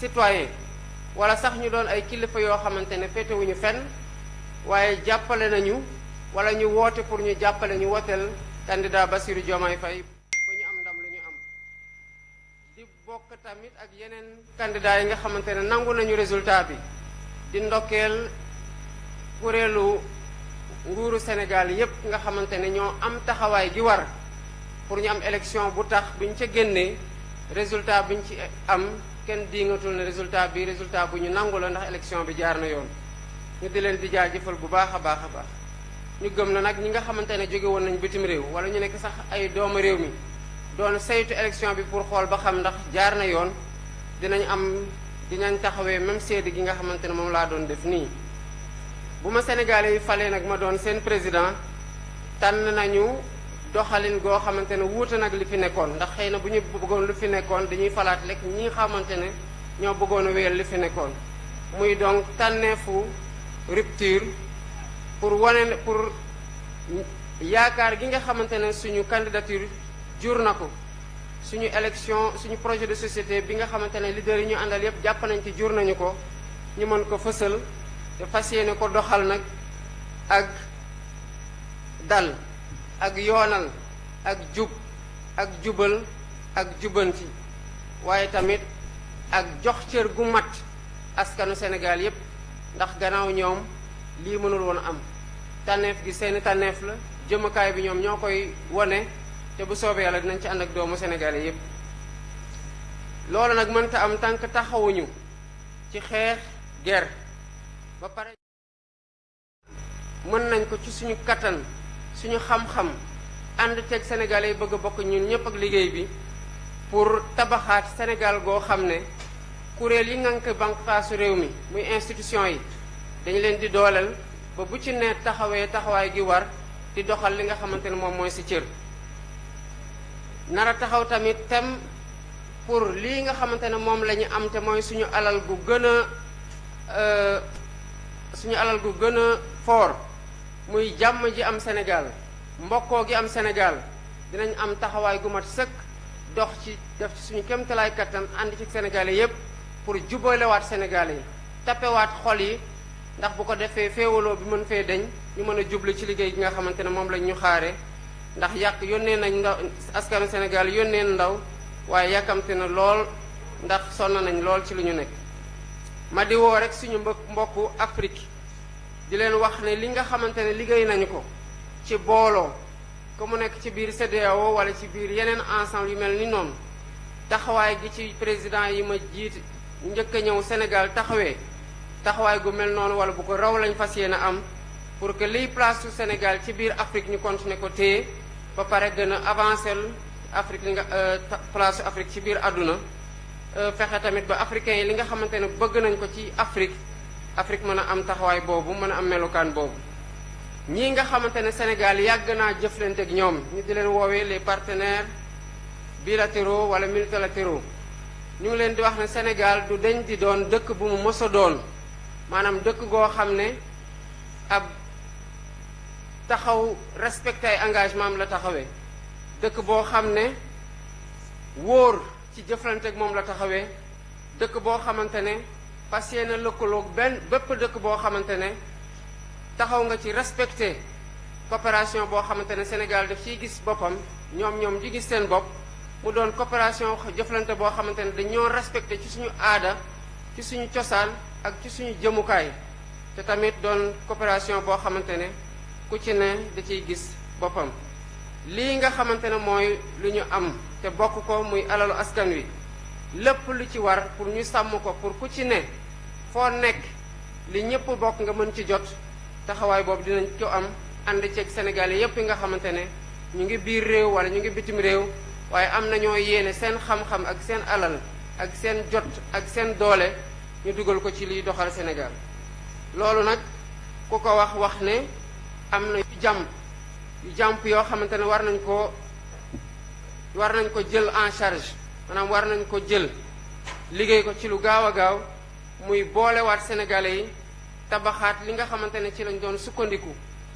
citoyen wala sax ñu doon ay kilifa yoo xamante ne féetewuñu fenn waaye jàppale nañu wala ñu woote pour ñu jàppale ñu woteel candidat Bassirou Diomaye Faye ba ñu am ndam lu ñu am di bokk tamit ak yeneen candidat yi nga xamante ne nangu nañu résultat bi di ndokkeel kuréelu nguuru Sénégal yépp nga xamante ne ñoo am taxawaay gi war pour ñu am élection bu tax buñ ca génnee résultat biñ ci am kenn diingatul ne résultat bu ñu nangu la ndax élection bi jaar na yoon ñu di leen di jaajëfal bu baax a baax a baax ñu gëm na nag ñi nga xamante ne jóge woon nañ bitim réew wala ñu nekk sax ay doomu réew mi doon saytu élection bi pour xool ba xam ndax jaar na yoon dinañ taxawee même seede gi nga xamante ne moom laa doon def nii bu ma Sénégalais yi falee nag ma doon seen président tànn nañu doxalin goo xamante ne wuute nag li fi nekkoon ndax xëy na bu ñu bëggoon lu fi nekkoon dañuy falaat lekk ñi nga xamante ne ñoo bëggoon a wéyal li fi nekkoon muy donc tànneefu rupture pour wane pour yaakaar gi nga xamante ne suñu candidature jur na ko suñu élection suñu projet de société bi nga xamante ne leader yi ñu àndal yépp jàpp nañ ci jur nañu ko ñu mën ko fësal te fas yéene ko doxal nag ak dal ak yoonal ak jub ak jubal ak jubanti waaye tamit ak jox cër gu mat askanu Sénégal yépp ndax gannaaw ñoom lii mënul woon am tànneef gi seeni tànneef la jëmakaay bi ñoom ñoo koy wone te bu soobee yàlla dinañ ci ànd ak doomu Sénégalais yépp loolu nag mënta am tànk taxawuñu ci xeex guerre ba pare mën nañ ko ci suñu kattan suñu xam-xam ànd teg Sénégalais yi bëgg a bokk ñun ñëpp ak liggéey bi pour tabaxaat Sénégal goo xam ne kuréel yi ngànk bànqaasu réew mi muy institution yi dañu leen di dooleel ba bu ci ne taxawaay gi war di doxal li nga xamante ne moom mooy si cër nara taxaw tamit tem pour lii nga xamante ne moom la ñu am te mooy suñu alal gu gën a fort muy jàmm ji am Sénégal mbokkoo gi am Sénégal dinañ am taxawaay gu mat sëkk dox ci def ci suñu kéemtalaay kattan ànd ci Sénégalais yépp pour jubalewaat Sénégalais yi tappewaat xol yi ndax bu ko defee féewaloo bi mën fee deñ ñu mën a jublu ci liggéey gi nga xamante ne moom lañ ñu xaare ndax yónnee nañ ndaw askanu Sénégal yónnee ndaw waaye yàkkamte na lool ndax sonn nañ lool ci lu ñu nekk ma di woo rek suñu mbokku Afrique di leen wax ne li nga xamante ne liggéey nañu ko ci booloo ko mu nekk ci biir CEDEAO wala ci biir yeneen ensemble yu mel ni noonu taxawaay gi ci président yi ma jiit njëkk a ñëw Sénégal taxawaay gu mel noonu wala bu ko raw lañ fas yéene am pour que liy place su Sénégal ci biir Afrique ñu continuer ko téye ba pare gën a avancer Afrique li nga place su Afrique ci biir àdduna fexe tamit ba africains yi li nga xamante ne bëgg nañ ko ci Afrique mën a am taxawaay boobu mën a am melukaan boobu ñii nga xamante ne Sénégal yàgg naa jëflante ak ñoom ñu di leen woowee les partenaires bilatéraux wala multilatéraux ñu ngi leen di wax ne Sénégal du deñ di doon dëkk bu mu mës a doon maanaam dëkk goo xam ne ab taxaw respecté ay engagement am la taxawee dëkk boo xam ne wóor ci jëflante ak moom la taxawee dëkk boo xamante ne fas yéene lëkkaloog bépp dëkk boo xamante ne taxaw nga ci respecté coopération boo xamante ne Sénégal daf ciy gis boppam ñoom di gis seen bopp mu doon coopération jëflante boo xamante ne dañoo respecté ci suñu aada ci suñu cosaan ak ci suñu jëmukaay te tamit doon coopération boo xamante ne ku ci ne da ciy gis boppam lii nga xamante ne mooy lu ñu am te bokk ko muy alalu askan wi lépp lu ci war pour ñu sàmm ko pour ku ci ne foo nekk li ñëpp bokk nga mën ci jot taxawaay boobu dinañ ko am ànd ceeg Sénégalais yépp yi nga xamante ne ñu ngi biir réew wala ñu ngi bitim réew waaye am nañoo yéene seen xam-xam ak seen alal ak seen jot ak seen doole ñu dugal ko ci liy doxal Sénégal loolu nag ku ko wax ne am na jàmp yoo xamante ne war nañ ko jël en charge maanaam war nañ ko jël liggéey ko ci lu gaaw a gaaw muy boolewaat Sénégalais yi tabaxaat li nga xamante ne ci lañ doon sukkandiku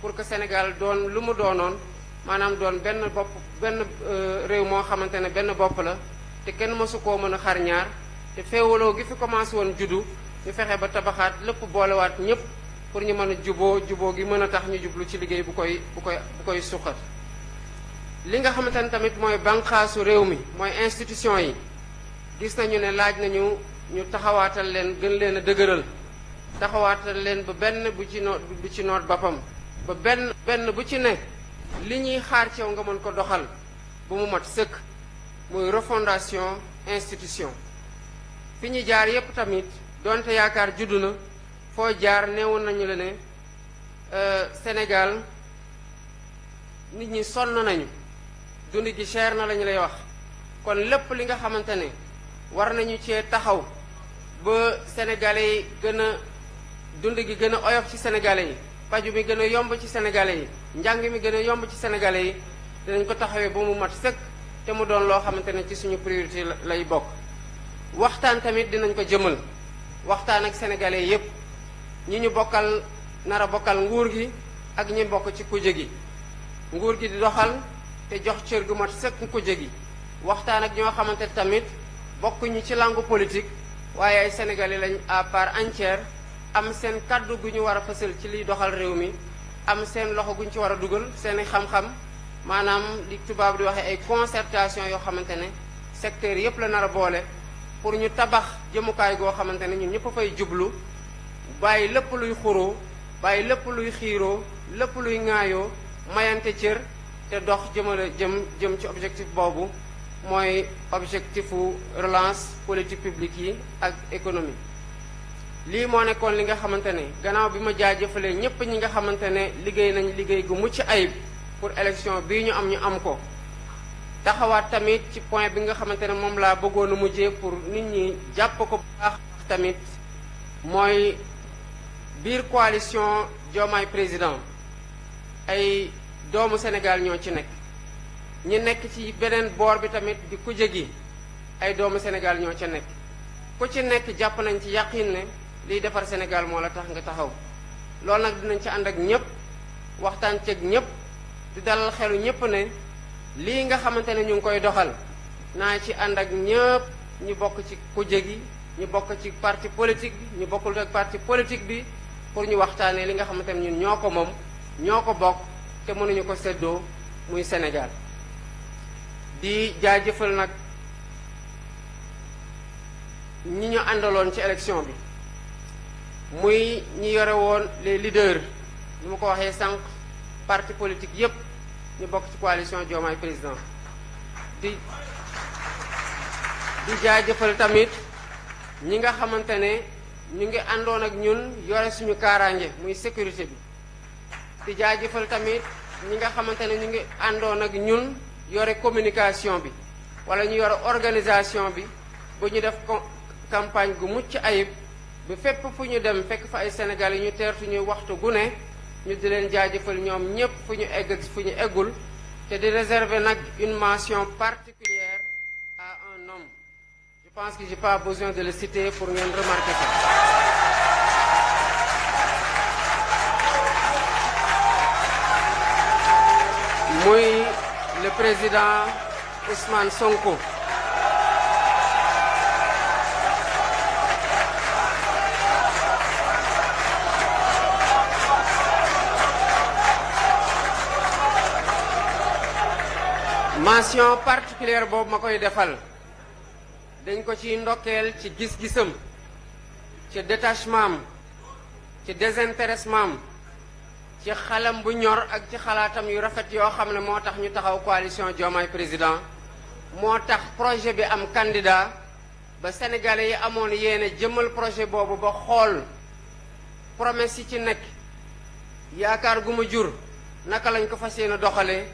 pour que Sénégal doon lu mu doonoon maanaam doon benn réew moo xamante ne benn bopp la te kenn mësu koo mën a xar ñaar te féewaloo gi fi commencé woon juddu ñu fexe ba tabaxaat lépp boolewaat ñëpp pour ñu mën a juboo gi mën a tax ñu jublu ci liggéey bu koy suqat. li nga xamante ne tamit mooy banqaasu réew mi mooy institution yi gis nañu ne laaj nañu ñu taxawaatal leen gën leen a dëgëral taxawaatal leen ba benn bu ci noot boppam ba benn bu ci ne li ñuy xaar ci yow nga mën ko doxal bu mu mat sëkk muy refondation institution. fi ñu jaar yépp tamit donte yaakaar juddu na foo jaar neewoon nañu la ne Sénégal nit ñi sonn nañu dund gi cher na lañu lay wax kon lépp li nga xamante ne war nañu cee taxaw ba sénégalais yi gën a dund gi gën a oyof ci sénégalais yi paju mi gën a yomb ci sénégalais yi njàng mi gën a yomb ci sénégalais yi dinañ ko taxawee ba mu mat sëkk te mu doon loo xamante ne ci suñu priorité lay bokk. waxtaan tamit dinañ ko jëmal waxtaan ak sénégalais yépp ñi ñu bokkal nar a bokkal nguur gi ak ñi bokk ci kuje gi nguur gi di doxal te jox cër gu mat sëkk kuje gi waxtaan ak ñoo xamante tamit bokkuñu ci langue politique waaye ay sénégalais lañ à part entière am seen kàddu gu ñu war a fësal ci liy doxal réew mi am seen loxo gu ñu ci war a dugal seeni xam-xam maanaam li tubaab di waxee ay concertation yoo xamante ne secteur yépp la nar a boole pour ñu tabax jëmukaay goo xamante ne ñun ñëpp a fay jublu bàyyi lépp luy xuroo bàyyi lépp luy xiiroo lépp luy ŋaayoo mayante cër te dox jëm ci objectif boobu mooy objectifu relance politique publique yi ak économie. lii moo nekkoon li nga xamante ne gannaaw bi ma jaajëfalee ñépp ñi nga xamante ne liggéey nañ liggéey gu mucc ayib pour élection bii ñu am ko taxawaat tamit ci point bi nga xamante ne moom laa bëggoon a mujjee pour nit ñi jàpp ko bu baax tamit mooy biir coalition Diomaye président ay doomu Sénégal ñoo ci nekk ñi nekk ci beneen boor bi tamit di kuje gi ay doomu Sénégal ñoo ca nekk ku ci nekk jàpp nañ ci yàqin ne liy defar Sénégal moo la tax nga taxaw loolu nag dinañ ci ànd ak ñëpp waxtaan ceeg ñëpp di dalal xelu ñëpp ne lii nga xamante ne ñu ngi koy doxal naa ci ànd ak ñëpp ñu bokk ci kuje gi ñu bokk ci parti politique bi ñu bokkul ak parti politique bi pour ñu waxtaanee li nga xamante ne ñun ñoo ko moom ñoo ko bokk te mënuñu ko séddoo muy Sénégal. di jaajëfal nag ñi ñu àndaloon ci élection bi muy ñi yore woon les leaders ni ma ko waxee sànq parti politique yépp ñu bokk ci coalition Diomaye président di jaajëfal tamit ñi nga xamante ne ñu ngi àndoon ak ñun yore suñu kaaraange muy sécurité bi di jaajëfal tamit ñi nga xamante ne ñu ngi àndoon ak ñun yore communication bi wala ñu yore organisation bi bu ñu def campagne gu mucc ayib ba fépp fu ñu dem fekk fa ay Sénégal yi ñu teertu ñu waxtu gu ne ñu di leen jaajëfal ñoom ñépp fu ñu egg ak fu ñu eggul te di réserver nag une mention particulière à un homme je pense que j'ai pas besoin de le citer pour ngeen remarquer ça muy le président Ousmane Sonko. mention particulière boobu ma koy defal dañ ko ci ndokkeel ci gis-gisam ci détachement am ci désintéressement am ci xalam bu ñor ak ci xalaatam yu rafet yoo xam ne moo tax ñu taxaw coalition Diomaye président moo tax projet bi am candidat ba sénégalais yi amoon yéene jëmal projet boobu ba xool promesse yi ci nekk yaakaar gu mu jur naka lañ ko fas yéene doxalee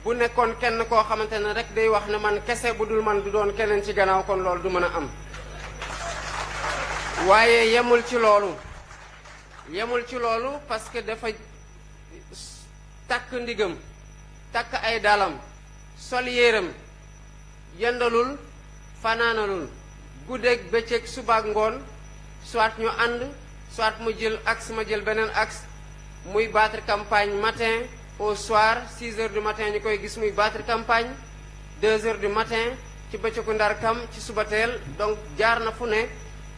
bu nekkoon kenn koo xamante ne rek day wax ne man kese bu dul man du doon keneen ci gannaaw kon loolu du mën a am waaye yemul ci loolu parce que dafa takk ndigam takk ay dalam sol yéeram yendalul fanaanalul guddeeg bëccëg subaak ngoon soit ñu ànd soit mu jël axe ma jël beneen axe muy battre campagne matin au soir 6 heures du matin ñu koy gis muy battre campagne 2 heures du matin ci bëccëgu ndar kam ci subateel donc jaar na fu ne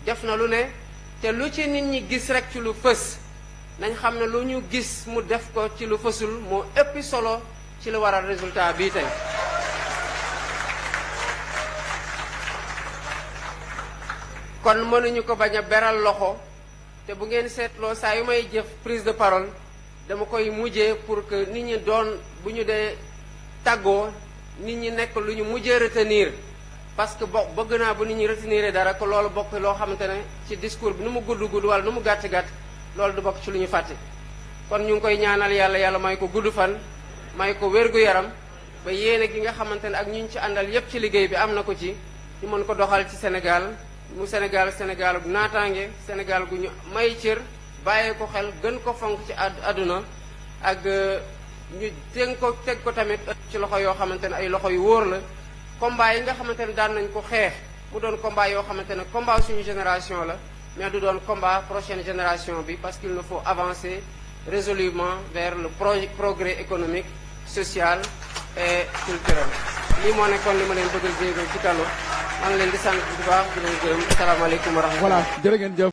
def na lu ne te lu ci nit ñi gis rek ci lu fës nañ xam ne lu ñu gis mu def ko ci lu fësul moo ëppi solo ci lu waral résultat bii tey kon mënuñu ko bañ a beral loxo te bu ngeen seetloo saa yu may jëf prise de parole dama koy mujjee pour que nit ñi doon bu ñu dee tàggoo nit ñi nekk lu ñu mujjee retenir parce que bëgg naa bu nit ñi retenir dara ko loolu bokk loo xamante ne ci discours bi nu mu gudd wala nu mu gàtt loolu du bokk ci lu ñu fàtte kon ñu ngi koy ñaanal yàlla may ko gudd fan may ko wér-gu-yaram ba yéene gi nga xamante ne ak ñu ci àndal yépp ci liggéey bi am na ko ci ñu mën ko doxal ci Sénégal mu Sénégal gu naataange Sénégal gu ñu may cër bàyyee ko xel gën ko fonk ci àdduna ak ñu teg ko tamit ci loxo yoo xamante ne ay loxo yu wóor la combat yi nga xamante ne daan nañ ko xeex mu doon combat yoo xamante ne combat suñu génération la mais du doon combat prochaine génération bi parce qu'il nous faut avancer résolument vers le progrès économique social et culturel lii moo nekkoon li ma leen bëggal jéego ci kano maa ngi leen di sant bu baax di leen gërëm asalaamaaleykum wa rahmatulah. voilà jërë ngeen jëf.